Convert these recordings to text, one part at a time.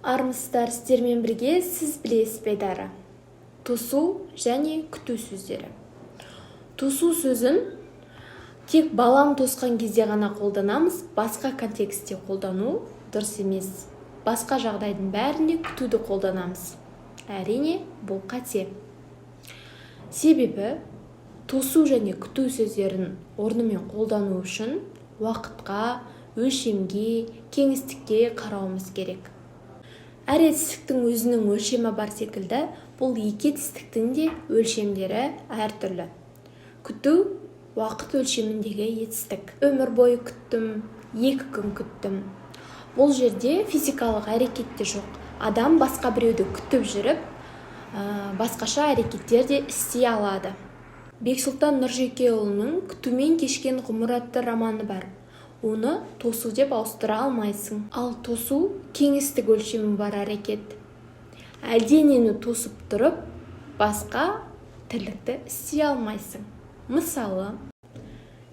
Армысыздар! Сіздермен бірге «Сіз білесіз бе» айдары. Тосу және күту сөздері. Тосу сөзін тек балам тосқан кезде ғана қолданамыз, басқа контекстте қолдану дұрыс емес. Басқа жағдайдың бәрінде күтуді қолданамыз. Әрине, бұл қате, себебі тосу және күту сөздерін орнымен қолдану үшін уақытқа, өлшемге, кеңістікке қарауымыз керек. Әр етістіктің өзінің өлшемі бар секілді, бұл екі етістіктің де өлшемдері әртүрлі. Күту – уақыт өлшеміндегі етістік. Өмір бойы күттім, 2 күн күттім. Бұл жерде физикалық әрекет те жоқ. Адам басқа біреуді күтіп жүріп, басқаша әрекеттер де істей алады. Бексұлтан Нұржекеұлының «Күтумен кешкен ғұмыр» атты романы бар. Оны тосу деп ауыстыра алмайсың. Ал тосу – кеңістік өлшемі бар әрекет. Әлденені тосып тұрып, басқа тірлікті істей алмайсың. Мысалы,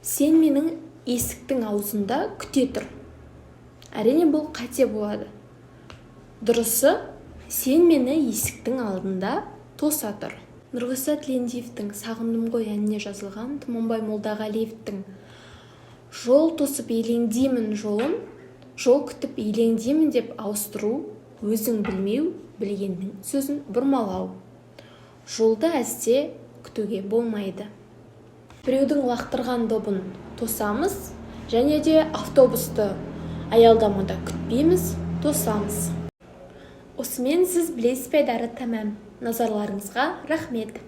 сен менің есіктің аузында күте тұр. Әрине, бұл қате болады. Дұрысы: сен мені есіктің алдында тоса тұр. Нұрғиса Тілендиевтің «Сағындым ғой» әніне жазылған Тұманбай Молдағалиевтің «Жол тосып елеңдеймін» жолын «Жол күтіп елеңдеймін» деп ауыстыру – өзің білмеу, білгеннің сөзін бұрмалау. Жолды әсте күтуге болмайды. Біреудің лақтырған добын тосамыз және де автобусты аялдамада күтпейміз, тосамыз. Осымен «Сіз білесіз бе» айдары тәмам. Назарларыңызға рахмет!